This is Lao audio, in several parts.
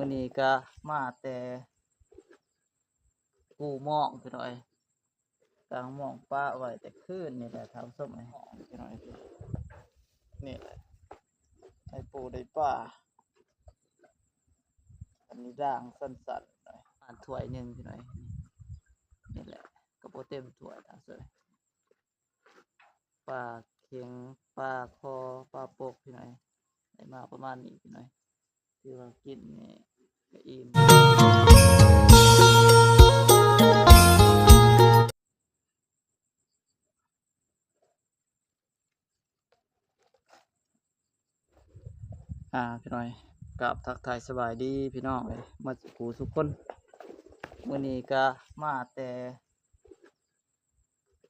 ມື້ນີ້ກະມາແຕ່ກູ່ມອງ ພີ່ນ້ອງເອີຍ, ກາງມອງປະໄວ້ແຕ່ຄືນນີ້ແຫຼະທ່ານຜູ້ຊົມເອີຍ. ມອງ ພີ່ນ້ອງເອີຍ, ນີ້ແຫຼະ ໄດ້ປູໄດ້ປາ. ອັນນີ້ດ່າງສັ້ນໆ ປະມານຖ້ວຍໜຶ່ງ ພີ່ນ້ອງເອີຍ. ນີ້ແຫຼະ ກໍບໍ່ເຕັມຖ້ວຍທ່ານຜູ້ຊົມເອີຍ. ປາເຂັງ ປາຄໍ ປາປົກ ພີ່ນ້ອງເອີຍ, ໄດ້ມາປະມານນີ້ ພີ່ນ້ອງເອີຍ. ຖືວ່າກິນນີ້ກະອີ່ມ. ອ່າ ພີ່ນ້ອງເອີຍ, ກາບທັກທາຍສະບາຍດີພີ່ນ້ອງເອີຍ ໝົດສູ່ຜູ້ສູ່ຄົນ. ມື້ນີ້ກະມາແຕ່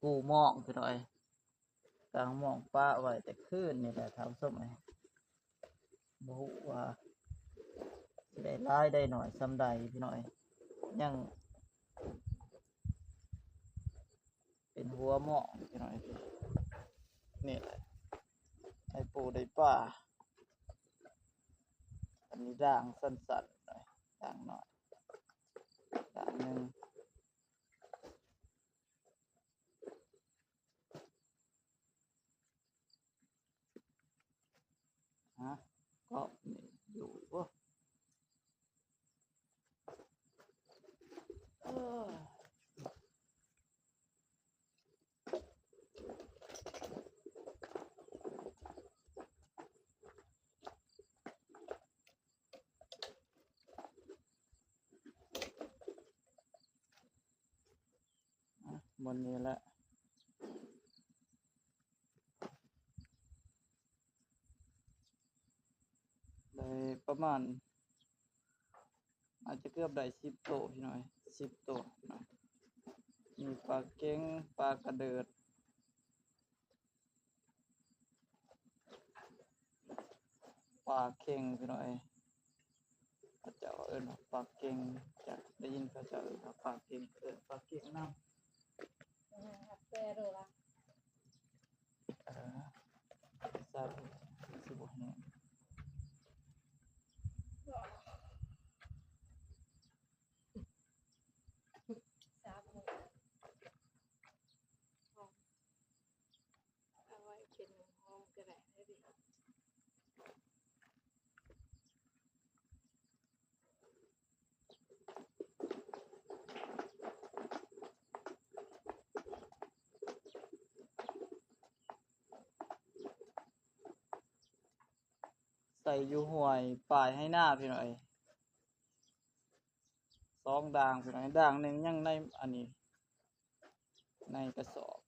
ກູ່ມອງ ພີ່ນ້ອງເອີຍ, ກາງມອງປະໄວ້ແຕ່ຄືນນີ້ແຫຼະທ່ານຜູ້ຊົມເອີຍ. ບໍ່ຮູ້ວ່າຊິໄດ້ຫຼາຍໄດ້ໜ້ອຍສ່ຳໃດ ພີ່ນ້ອງເອີຍ, ຍັງເປັນຫົວມອງ ພີ່ນ້ອງເອີຍ. ນີ້ແຫຼະ ໄດ້ປູໄດ້ປາ. ອັນນີ້ດ່າງສັ້ນໆ ດ່າງໜ້ອຍ ດ່າງໜຶ່ງ. ຮະ ກໍນີ້ຢູ່ບໍ່? ເອີ ອ່ະ ໝົດນີ້ແຫຼະ ໄດ້ປະມານ ອາດຈະເກືອບໄດ້ສິບໂຕ ພີ່ນ້ອງເອີຍ, ສິບໂຕເນາະ. ມີປາເກັງ ປາກະເດີດ ປາເຂັງ ພີ່ນ້ອງເອີຍ, ເຂົາເຈົ້າເອີ້ນວ່າປາເກັງ. ຈະໄດ້ຍິນເຂົາເຈົ້າເອີ້ນວ່າປາເກັງ, ເອີ້ນປາເກັງນຳ. ເອີ ແຊບ ຊິບໍ່ແຫ້ງ. ເອົາໄວ້ເປັນຫອມກໍໄດ້ເດ້. ໃສ່ຢູ່ຫ້ວຍປາຍໄຮ່ນາ ພີ່ນ້ອງເອີຍ, ສອງດ່າງ ພີ່ນ້ອງເອີຍ, ດ່າງໜຶ່ງຍັງໃນອັນນີ້ ໃນກະສອບ.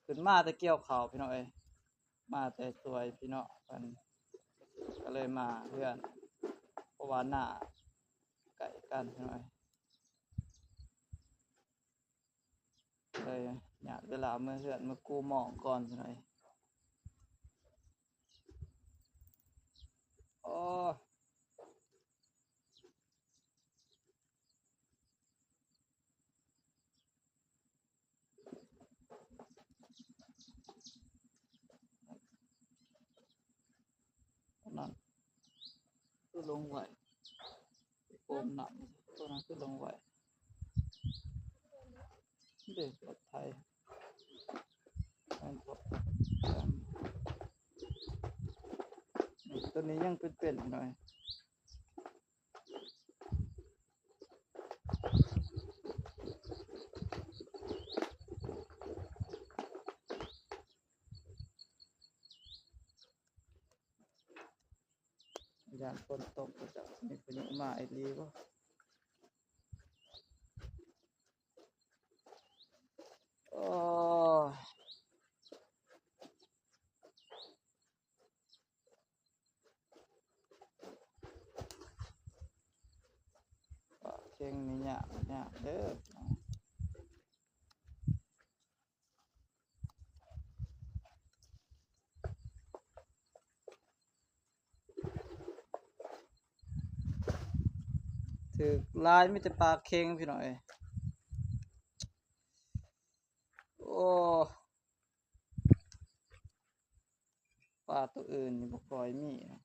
ຂຶ້ນມາແຕ່ກ່ຽວເຂົ້າ ພີ່ນ້ອງເອີຍ, ມາແຕ່ຊ່ວຍພີ່ນ້ອງເພິ່ນ ກໍເລີຍມາເຮືອນ ເພາະວ່ານາໃກ້ກັນ ພີ່ນ້ອງເອີຍ. ເລີຍຍາດເວລາເມືອເຮືອນ ເມືອກູ່ມອງກ່ອນ ພີ່ນ້ອງເອີຍ. ໂອ້ ນັ້ນຄືລົງໄວ ໂອມນ້ຳ ໂຕນັ້ນຄືລົງໄວເດ້. ລົດໄຖ ແມ່ນບໍ່? ໂຕນີ້ຍັງເປັນໆ ພີ່ນ້ອງເອີຍ. ຢ້ານຝົນຕົກ ເຂົາເຈົ້າຊິມີພາຍຸມາອີ່ຫຼີບໍ່? ໂອ້ຍ. ປາເຂັງນີ້ຍາກ ຍາກເດີ້. ຖືກຫຼາຍມີແຕ່ປາເຂັງ ພີ່ນ້ອງເອີຍ. ໂອ້ ປາໂຕອື່ນນີ້ບໍ່ຄ່ອຍມີນະ.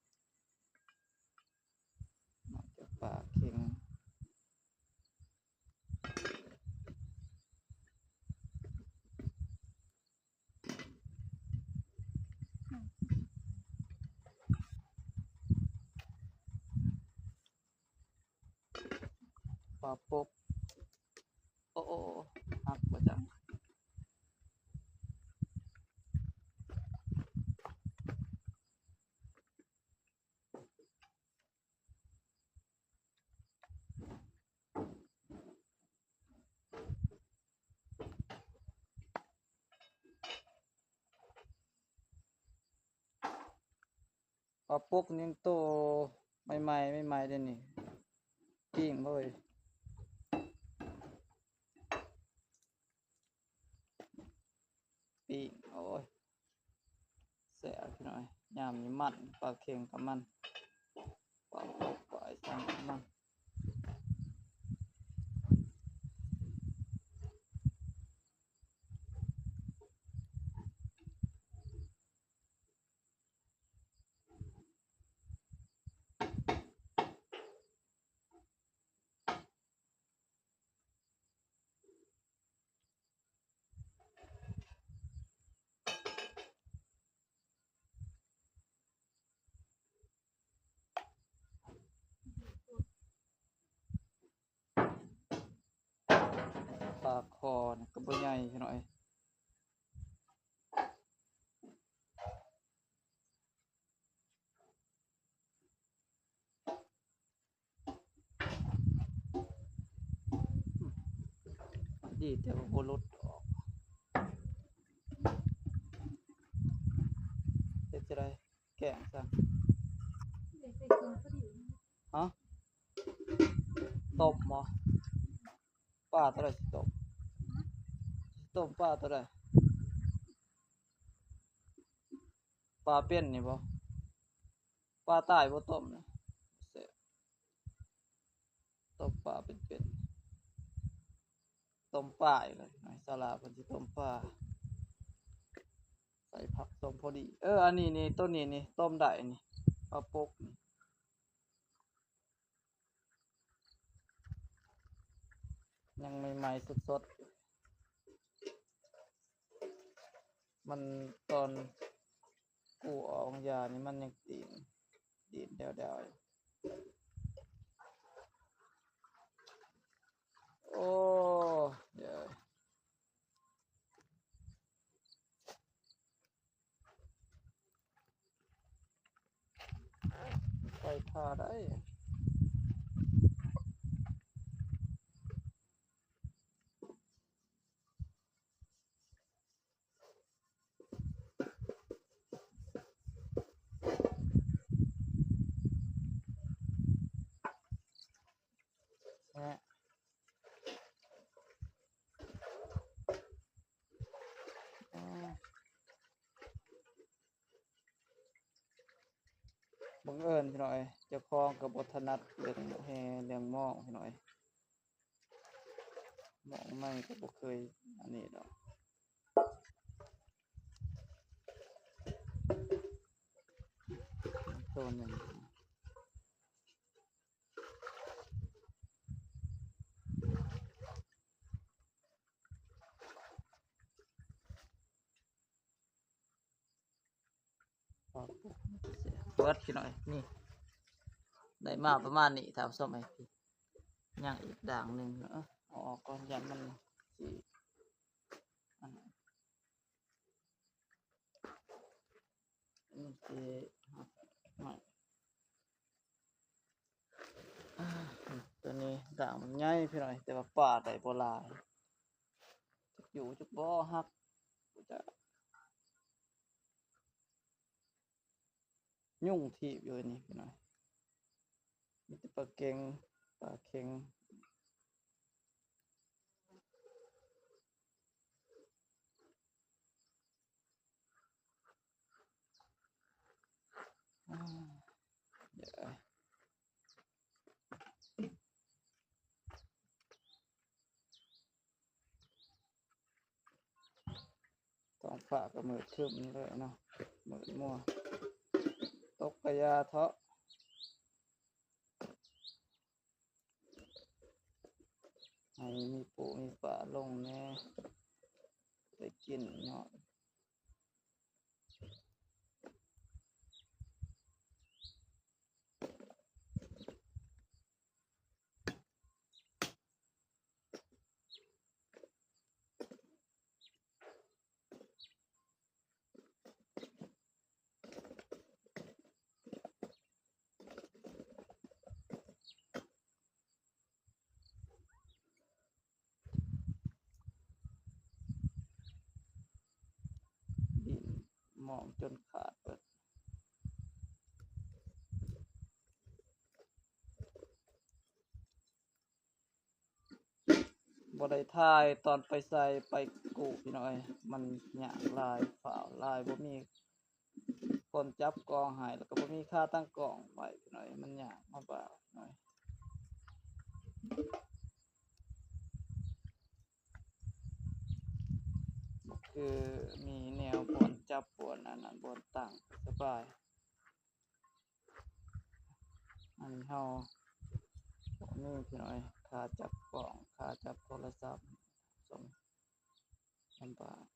ປາປົກ ໂອ້ ໂອ້ ໂອ້ ຫັກບໍ່ຈັກ. ປາປົກຍັງໂຕໃໝ່ໆ ໃໝ່ໆເດ້ນີ້ ປີ້ງເລີຍ. ປີ້ງ ໂອ້ຍ ແຊບພີ່ນ້ອງເອີຍ. ຍາມນີ້ມັນ ປາເຄັງກໍມັນ ປາປົກ ປາອີສານກໍມັນ. ປາຄໍນີ້ກໍບໍ່ໃຫຍ່ພີ່ນ້ອງເອີຍ. ດີແຕ່ວ່າບໍ່ຫຼຸດອອກ. ເຮັດຈັ່ງໃດ? ແກງຊະ. ຮະ? ຕົ້ມບໍ? ປາໂຕໃດຊິຕົ້ມ? ຊິຕົ້ມປາໂຕໃດ? ປາເປັນນີ້ບໍ? ປາຕາຍບໍ່ຕົ້ມນະ ແຊບ. ຕົ້ມປາເປັນໆ ຕົ້ມປາອີກແລ້ວ. ສາລາເພິ່ນຊິຕົ້ມປາ ໃສ່ຜັກຕົ້ມພໍດີ. ເອີ ອັນນີ້ນີ້ ໂຕນີ້ນີ້ ຕົ້ມໄດ້ນີ້ ປາປົກນີ້ ຍັງໃໝ່ໆສົດໆ. ມັນຕອນກູ້ອອກຢານີ້ ມັນຍັງຕີນ ຕີນແດວໆຢູ່. ໂອ້ຍ ໄຟຟ້າໄດ້. ແຊະ ອືມ ບັງເອີນພີ່ນ້ອງເອີຍ ເຈົ້າຂອງກໍບໍ່ຖະໜັດເລື່ອງແຮ່ເລື່ອງມອງພີ່ນ້ອງເອີຍ. ມອງໃໝ່ກໍບໍ່ເຄີຍອັນນີ້ດອກ ໂຕໜຶ່ງ. ເປີດພີ່ນ້ອງເອີຍ ນີ້ ໄດ້ມາປະມານນີ້ ທ່ານຜູ້ຊົມເອີຍ. ຍັງອີກດ່າງໜຶ່ງ ເອົາອອກກ່ອນ ຢ້ານມັນຊິ ອັນ ມັນຊິຫັກໄມ້. ອາ ໂຕນີ້ດ່າງມັນໃຫຍ່ພີ່ນ້ອງ ແຕ່ວ່າປາໄດ້ບໍ່ຫຼາຍ ຈັກຢູ່ຈັກບໍ່ ຫັກ ບໍ່ຈັກ. ຍຸງຖີບຢູ່ນີ້ພີ່ນ້ອງ ມີແຕ່ປາເກັງ ປາເຄັງ. ທ້ອງຟ້າກໍມືດຄຶ້ມເລີຍເນາະ ມືດມົວ ຕົກກະຢ່າເທາະ ໃຫ້ມີປູມີປາລົງແດ່ ໄດ້ກິນຍອດ. ອງຈົນຂາດເບິດ. ບໍ່ໄດ້ຖ່າຍຕອນໄປໃສ່ໄປກູ້ພີ່ນ້ອງເອີຍ ມັນຍາກຫຼາຍ ຟ້າວຫຼາຍ ບໍ່ມີຄົນຈັບກ້ອງໃຫ້ ແລ້ວກໍບໍ່ມີຂາຕັ້ງກ້ອງໄວ້ພີ່ນ້ອງເອີຍ ມັນຍາກລຳບາກພີ່ນ້ອງເອີຍ. ຄືມີແນວບ່ອນຈັບບ່ອນອັນນັ້ນ ບ່ອນຕັ້ງສະບາຍ. ອັນເຮົາບໍ່ມີພີ່ນ້ອງເອີຍ ຂາຈັບກ້ອງ ຂາຈັບໂທລະສັບ ສົມ ລຳບາກ.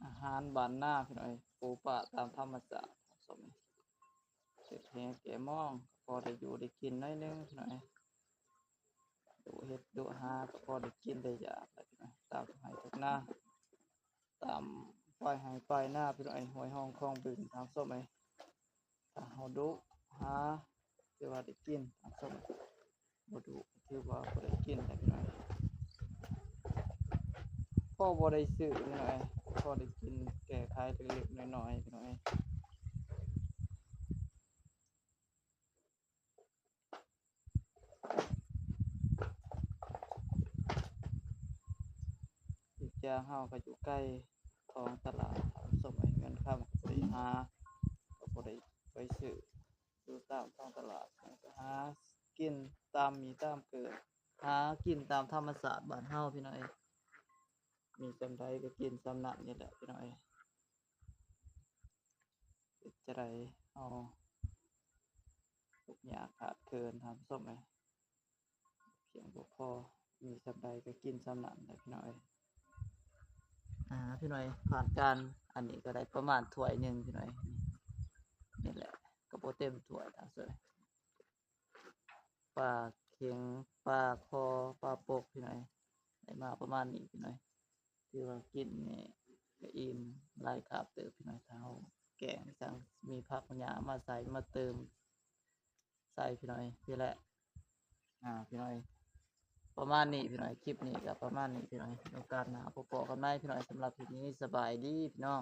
ອາຫານບ້ານນາພີ່ນ້ອງເອີຍ ປູປາຕາມທຳມະຊາດ ເຮັດແຫແກ່ມອງ ພໍໄດ້ຢູ່ໄດ້ກິນໜ້ອຍໜຶ່ງພີ່ນ້ອງເອີຍ ດຸເຮັດດຸຫາກໍພໍໄດ້ກິນໄດ້ຢາກແຫຼະພີ່ນ້ອງ ຕາມໄຮ່ຕາມນາ ຕາມປາຍໄຮ່ປາຍນາພີ່ນ້ອງເອີຍ ຫ້ວຍຮ່ອງຄອງບຶງ ທ່ານຜູ້ຊົມເອີຍ ຖ້າເຮົາດຸຫາ ຖືວ່າໄດ້ກິນທ່ານຜູ້ຊົມເອີຍ ບໍ່ດຸຖືວ່າບໍ່ໄດ້ກິນແຫຼະພີ່ນ້ອງ ພໍບໍ່ໄດ້ຊື້ພີ່ນ້ອງ ພໍໄດ້ກິນແກ້ໄຂເລັກໆນ້ອຍໆພີ່ນ້ອງ. ອີກຢ່າງເຮົາກໍຢູ່ໃກ້ທ້ອງຕະຫຼາດ ທ່ານຜູ້ຊົມເອີຍ ເງິນຄຳກໍບໍ່ໄດ້ຫາ ກໍບໍ່ໄດ້ໄປຊື້ຢູ່ຕາມທ້ອງຕະຫຼາດ ກໍຫາກິນຕາມມີຕາມເກີດ ຫາກິນຕາມທຳມະຊາດບ້ານເຮົາພີ່ນ້ອງເອີຍ ມີສ່ຳໃດກໍກິນສ່ຳນັ້ນນີ້ແຫຼະພີ່ນ້ອງເອີຍ. ເຮັດຈັ່ງໃດເຮົາທຸກຍາກຂາດເຂີນ ທ່ານຜູ້ຊົມເອີຍ ພຽງບໍ່ພໍ ມີສ່ຳໃດກໍກິນສ່ຳນັ້ນແຫຼະພີ່ນ້ອງເອີຍ. ອ່າ ພີ່ນ້ອງເອີຍ ຜ່ານການອັນນີ້ກໍໄດ້ປະມານຖ້ວຍໜຶ່ງພີ່ນ້ອງເອີຍ ນີ້ແຫຼະ ກໍບໍ່ເຕັມຖ້ວຍ ທ່ານຜູ້ຊົມເອີຍ. ປາເຂັງ ປາຄໍ ປາປົກ ພີ່ນ້ອງເອີຍ ໄດ້ມາປະມານນີ້ພີ່ນ້ອງເອີຍ ຖືວ່າກິນນີ້ກໍອີ່ມຫຼາຍຄາບເຕີບພີ່ນ້ອງເອີຍ ຖ້າເຮົາແກງຈັ່ງມີຜັກຫຍ້າມາໃສ່ ມາເຕີມໃສ່ພີ່ນ້ອງເອີຍ ນີ້ແຫຼະ ອ່າ ພີ່ນ້ອງເອີຍ ປະມານນີ້ພີ່ນ້ອງເອີຍ ຄລິບນີ້ກໍປະມານນີ້ພີ່ນ້ອງເອີຍ ໂອກາດໜ້າພົບພໍ້ກັນໃໝ່ພີ່ນ້ອງເອີຍ ສຳລັບຄລິບນີ້ສະບາຍດີພີ່ນ້ອງ.